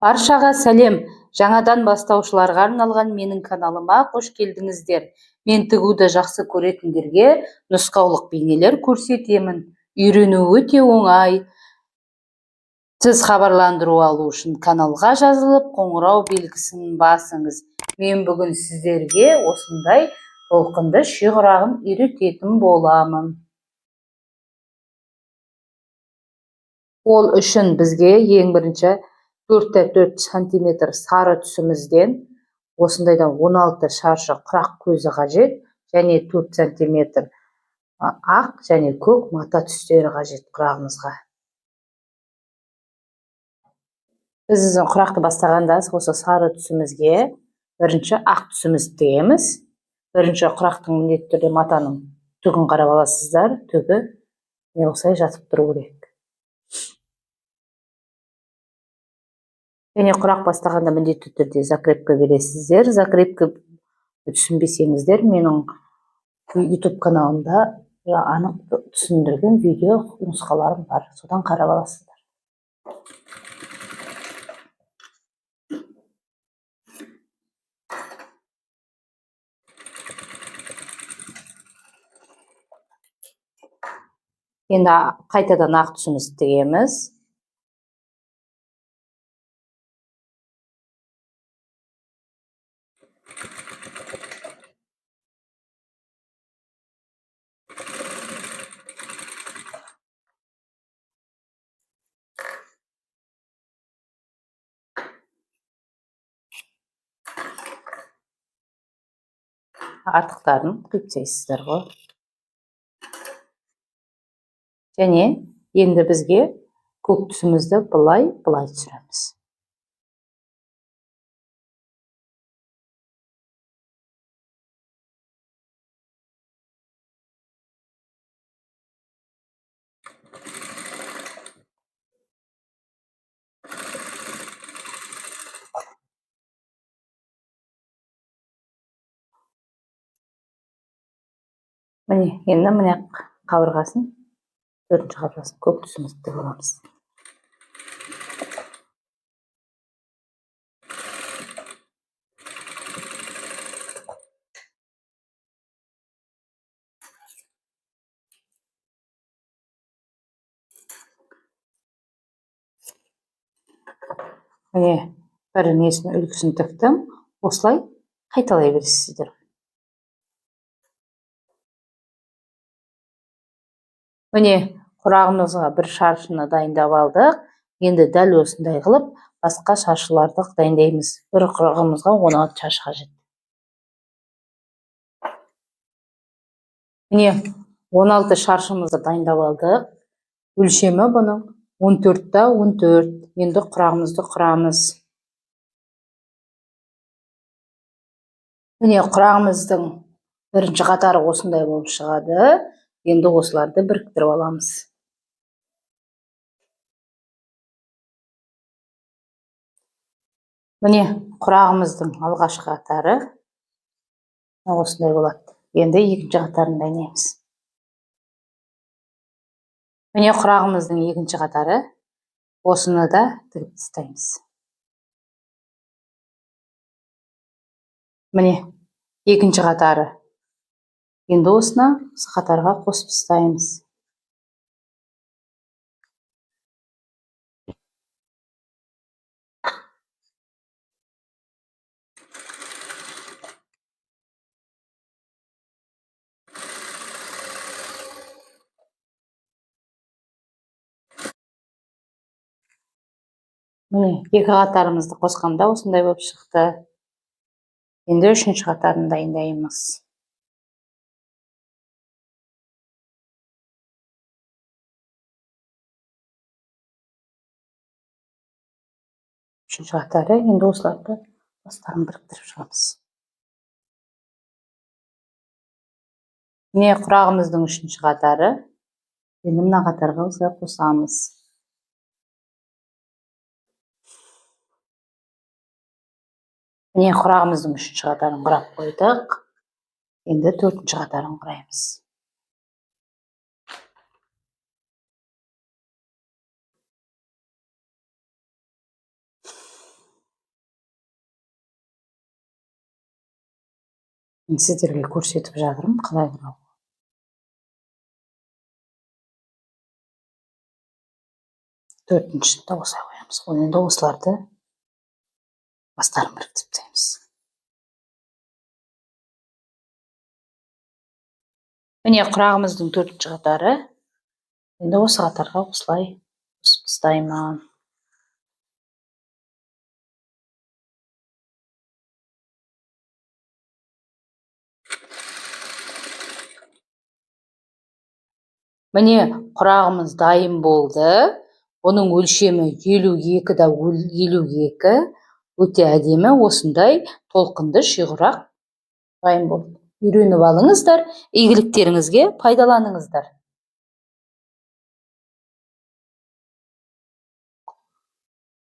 Баршаға сәлем! Жаңадан бастаушыларға арналған менің каналыма қош келдіңіздер. Мен тігуді жақсы көретіндерге нұсқаулық бейнелер көрсетемін. Үйрену өте оңай. Сіз хабарландыру алу үшін каналға жазылып, қоңырау белгісін басыңыз. Мен бүгін сіздерге осындай толқынды ши құрағын үйрететін боламын. Ол үшін бізге ең бірінші 4-4 сантиметр сары түсімізден осындайдан 16 шаршы құрақ көзі қажет, және 4 сантиметр ақ және көк мата түстері қажет құрағымызға. Біз құрақты бастағанда осы сары түсімізге бірінші ақ түсімізді тігеміз. Бірінші құрақтың міндетті түрде матаның түгін қарап аласыздар, түгі осылай жатып тұру керек. Және құрақ бастағанда міндетті түрде закрепка бересіздер. Закрепка түсінбесеңіздер, менің YouTube каналымда анық түсіндірген видео нұсқаларым бар. Содан қарап аласыздар. Енді қайтадан ақ түсімізді тігеміз. Артықтарын қиып тастайсыздар ғой. Және енді бізге көк түсімізді былай-былай түсіреміз. Міне, енді міне қабырғасын, төртінші қабырғасын көк түсімізді тігіп аламыз. Міне, бір несін үлгісін тіктім. Осылай қайталай бересіздер. Міне, құрағымызға бір шаршыны дайындап алдық. Енді дәл осындай қылып басқа шаршыларды дайындаймыз. Бір құрағымызға 16 шаршы қажет. Міне, 16 шаршымызды дайындап алдық. Өлшемі бұның 14-та 14. Енді құрағымызды құрамыз. Міне, құрағымыздың бірінші қатары осындай болып шығады. Енді осыларды біріктіріп аламыз. Міне, құрағымыздың алғашқы қатары осындай болады. Енді екінші қатарын дайындаймыз. Міне, құрағымыздың екінші қатары. Осыны да тігіп тастаймыз. Міне, екінші қатары. Енді осыны осы қатарға қосып тастаймыз. Міне, екі қатарымызды қосқанда осындай болып шықты. Енді үшінші қатарын дайындаймыз. Үшінші қатары, енді осыларды бастарын біріктіріп шығамыз. Міне, құрағымыздың үшінші қатары. Енді мына қатарға осылай қосамыз. Міне, құрағымыздың үшінші қатарын құрап қойдық. Енді төртінші қатарын құраймыз. Мен сіздерге көрсетіп жатырмын, қалай құрау. Төртіншісін де осылай қоямыз. Оны енді осыларды бастарын біріктіріп тастаймыз. Міне, құрағымыздың төртінші қатары. Енді осы қатарға осылай қосып тастаймын. Міне, құрағымыз дайын болды. Бұның өлшемі 52 да 52. Өте әдемі осындай толқынды шиқұрақ дайын болды. Үйреніп алыңыздар, игіліктеріңізге пайдаланыңыздар.